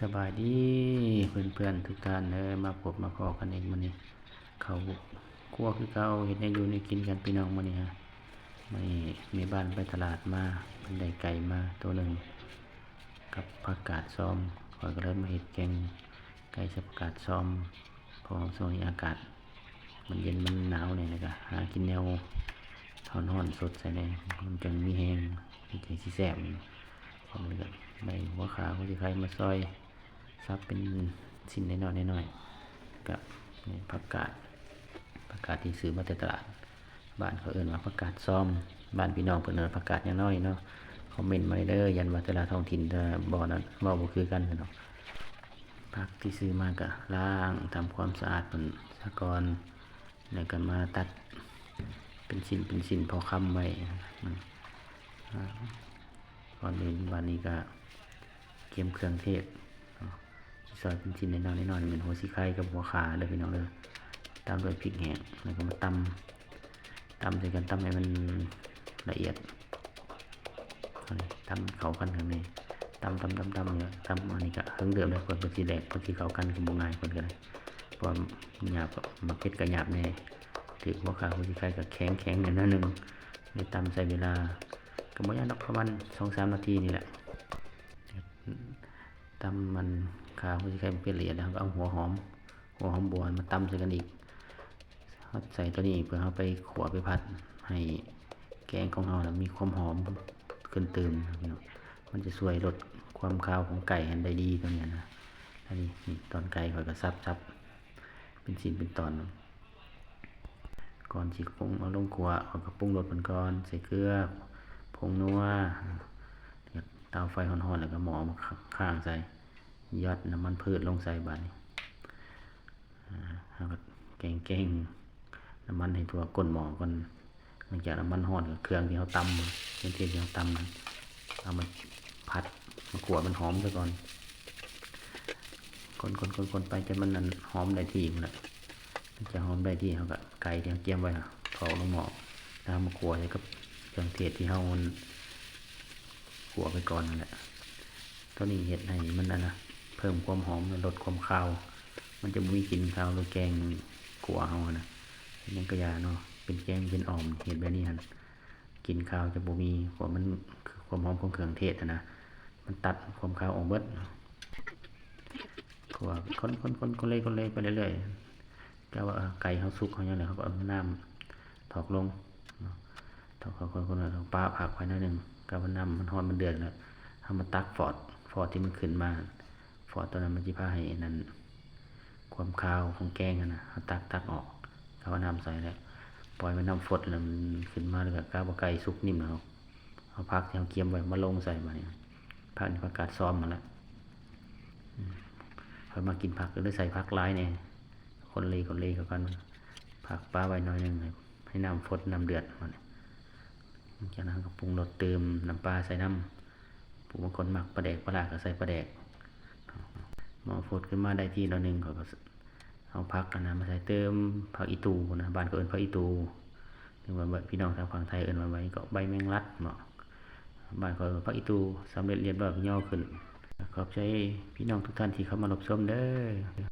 ສະບາຍດີເພື່ອນໆທຸກທ່ານເດີ ມາພົບມາພໍ້ກັນອີກມື້ນີ້ ເຂົ້າຄົວຄືເກົ່າ ເຮັດແນວຢູ່ແນວກິນກັນພີ່ນ້ອງມື້ນີ້ຮະ. ມື້ນີ້ແມ່ບ້ານໄປຕະຫຼາດມາ ເພິ່ນໄດ້ໄກ່ມາໂຕໜຶ່ງ ກັບຜັກກາດຊອມ ຂ້ອຍກໍເລີຍມາເຮັດແກງໄກ່ໃສ່ຜັກກາດຊອມ ເພາະວ່າຊ່ວງນີ້ອາກາດມັນເຢັນມັນໜາວແດ່ ແລ້ວກໍຫາກິນແນວຮ້ອນໆສົດໃສ່ແດ່ ມັນຈັ່ງມີແຮງ ມັນຈັ່ງຊິແຊບ. ຂ້ອຍກໍໄດ້ຫົວຂາຫົວສີໄຄມາຊອຍ ສັບເປັນຊິ້ນນ້ອຍໆ ແລ້ວກໍນີ້ຜັກກາດ ຜັກກາດທີ່ຊື້ມາແຕ່ຕະຫຼາດ ບ້ານເຂົາເອີ້ນວ່າຜັກກາດຊອມ ບ້ານພີ່ນ້ອງເພິ່ນເອີ້ນວ່າຜັກກາດຫຍັງເນາະນີ້ເນາະ ຄອມເມັນມາເດີ ຢ້ານວ່າແຕ່ລະທ້ອງຖິ່ນ ແຕ່ລະບ່ອນນັ້ນເວົ້າບໍ່ຄືກັນເນາະ. ຜັກທີ່ຊື້ມາກໍລ້າງທຳຄວາມສະອາດເພິ່ນສາກ່ອນ ແລ້ວກໍມາຕັດເປັນຊິ້ນເປັນຊິ້ນພໍຄຳໄວ້. ອາ ກ່ອນອື່ນບາດນີ້ກໍກຽມເຄື່ອງເທດເນາະ ຊິຊອຍເປັນຊິ້ນນ້ອຍໆ ແມ່ນຫົວສີໄຄກັບຫົວຂາເດີພີ່ນ້ອງເດີ ຕາມດ້ວຍພິກແຫ້ງ ແລ້ວກໍມາຕຳ ຕຳໃສ່ກັນ ຕຳໃຫ້ມັນລະອຽດ ຕຳເຂົ້າກັນຂ້າງໃນ ຕຳໆໆໆ ຕຳ ອັນນີ້ກໍເຫິງເຕີບແລ້ວ ເພື່ອເພິ່ນຊິແຫຼກ ເພິ່ນຊິເຂົ້າກັນກໍບໍ່ງ່າຍເພິ່ນກໍໄດ້ ເພາະວ່າຫຍາບ ໝາກເຜັດກໍຫຍາບແດ່ ຖືກຫົວຂາຫົວສີໄຄກໍແຂງໆແດ່ໜ້ອຍໜຶ່ງ ໄດ້ຕຳໃຊ້ເວລາ ກໍບໍ່ຍາກດອກ ປະມານສອງສາມນາທີນີ້ແຫຼະ. ຕຳມັນຂາຫົວສີໄຄໃຫ້ລະອຽດ ແລ້ວເຮົາກໍເອົາຫົວຫອມ ຫົວຫອມບົວມາຕຳໃສ່ກັນອີກ ເຮົາໃສ່ໂຕນີ້ເພື່ອເຮົາໄປຂົ້ວໄປຜັດ ໃຫ້ແກງຂອງເຮົານະມີຄວາມຫອມຂຶ້ນຕື່ມ ພີ່ນ້ອງ ມັນຈະຊ່ວຍລົດຄວາມຄາວຂອງໄກ່ຫັ້ນໄດ້ດີ ໂຕນີ້ນະ. ອັນນີ້ ນີ້ຕອນໄກ່ຂ້ອຍກໍສັບໆເປັນຊິ້ນເປັນຕອນ ກ່ອນຊິປຸງເອົາລົງຂົ້ວ ເຮົາກໍປຸງລົດເພິ່ນກ່ອນ ໃສ່ເກືອ ຜົງນົວ ເຕົາໄຟຮ້ອນໆ ແລ້ວກໍໝໍ້ມາຄ້າງໃສ່ ຢອດນ້ຳມັນພືດລົງໃສ່ບາດນີ້ ເຮົາກໍແກງໆນ້ຳມັນໃຫ້ທົ່ວກົ້ນໝໍ້ກ່ອນ ຫຼັງຈາກນ້ຳມັນຮ້ອນ ກໍເຄື່ອງທີ່ເຮົາຕຳ ເຄື່ອງເທດທີ່ເຮົາຕຳ ເອົາມາຜັດ ມາຂົ້ວໃຫ້ມັນຫອມຊະກ່ອນ ຄົນໆໆໆໄປຈົນມັນ ອັນ ຫອມໄດ້ທີ່ພຸ້ນແຫຼະ. ຫຼັງຈາກຫອມໄດ້ທີ່ ເຮົາກໍໄກ່ທີ່ເຮົາກຽມໄວ້ຖອກລົງໝໍ້ ແລ້ວເຮົາມາຂົ້ວໃສ່ກັບເຄື່ອງເທດທີ່ເຮົາ ອັນ ຂົ້ວໄປກ່ອນນັ້ນແຫຼະ. ໂຕນີ້ເຮັດໃຫ້ມັນ ອັນນະ ເພີ່ມຄວາມຫອມ ແລະ ລົດຄວາມຄາວ ມັນຈະບໍ່ມີກິ່ນຄາວ ຫຼື ແກງຂົ້ວເຮົາຫັ້ນນະ ເຮັດຫຍັງກໍຢ່າເນາະ ເປັນແກງເປັນອ່ອມ ເຮັດແບບນີ້ຫັ້ນ ກິ່ນຄາວຈະບໍ່ມີ ເພາະວ່າມັນ ຄວາມຫອມຂອງເຄື່ອງເທດຫັ້ນນະ ມັນຕັດຄວາມຄາວອອກເບິດ. ຂົ້ວ ຄົນໆໆ ຄົນເລ ຄົນເລໄປເລື້ອຍໆ ກະວ່າໄກ່ເຮົາສຸກເຮົາຫຍັງແລ້ວ ເຮົາກໍເອົານ້ຳຖອກລົງເນາະ ຖອກ ຄົນໆ ປະພັກໄວ້ໜ້ອຍໜຶ່ງ ກະວ່ານ້ຳມັນຮ້ອນມັນເດືອດແລ້ວ ເຮົາມາຕັກຟອດ ຟອດທີ່ມັນຂຶ້ນມາ ຟອດໂຕນັ້ນມັນຊິພາໃຫ້ອັນນັ້ນ ຄວາມຄາວຂອງແກງຫັ້ນນະ ເຮົາຕັກ ຕັກອອກ ເຮົາເອົານ້ຳໃສ່ແລ້ວ ປ່ອຍມັນນ້ຳຟົດແລ້ວ ມັນຂຶ້ນມາແລ້ວກໍກະວ່າໄກ່ສຸກນິ້ມແລ້ວ ເຮົາເອົາຜັກທີ່ເຮົາກຽມໄວ້ມາລົງໃສ່ບາດນີ້ ຜັກນີ້ຜັກກາດຊອມຫັ້ນລະ ອືມ ຂ້ອຍມັກກິນຜັກ ກໍເລີຍໃສ່ຜັກຫຼາຍແດ່ ຄົນເລ ຄົນເລເຂົ້າກັນ ຜັກປະໄວ້ໜ້ອຍໜຶ່ງ ໃຫ້ ໃຫ້ນ້ຳຟົດ ນ້ຳເດືອດ ບາດນີ້ ຈາກນັ້ນເຮົາກໍປຸງລົດ ຕື່ມນ້ຳປາໃສ່ນຳ ຜູ້ບາງຄົນມັກປາແດກປາຫຼ້າກໍໃສ່ປາແດກ ໝໍ້ຟົດຂຶ້ນມາໄດ້ທີ່ໜ້ອຍໜຶ່ງ ເຂົາກໍເອົາຜັກອັນນັ້ນມາໃສ່ ຕື່ມຜັກອີ່ຕູ່ນະ ບ້ານເຂົາເອີ້ນຜັກອີ່ຕູ່ ຫຼືວ່າ ພີ່ນ້ອງທາງຝັ່ງໄທເອີ້ນວ່າໃບ ກໍໃບແມງລັດເນາະ ບ້ານເຂົາເອີ້ນຜັກອີ່ຕູ່ ສຳເລັດລຽບຮ້ອຍກໍຍໍຂຶ້ນ. ຂອບໃຈພີ່ນ້ອງທຸກທ່ານທີ່ເຂົ້າມາຮັບຊົມເດີ.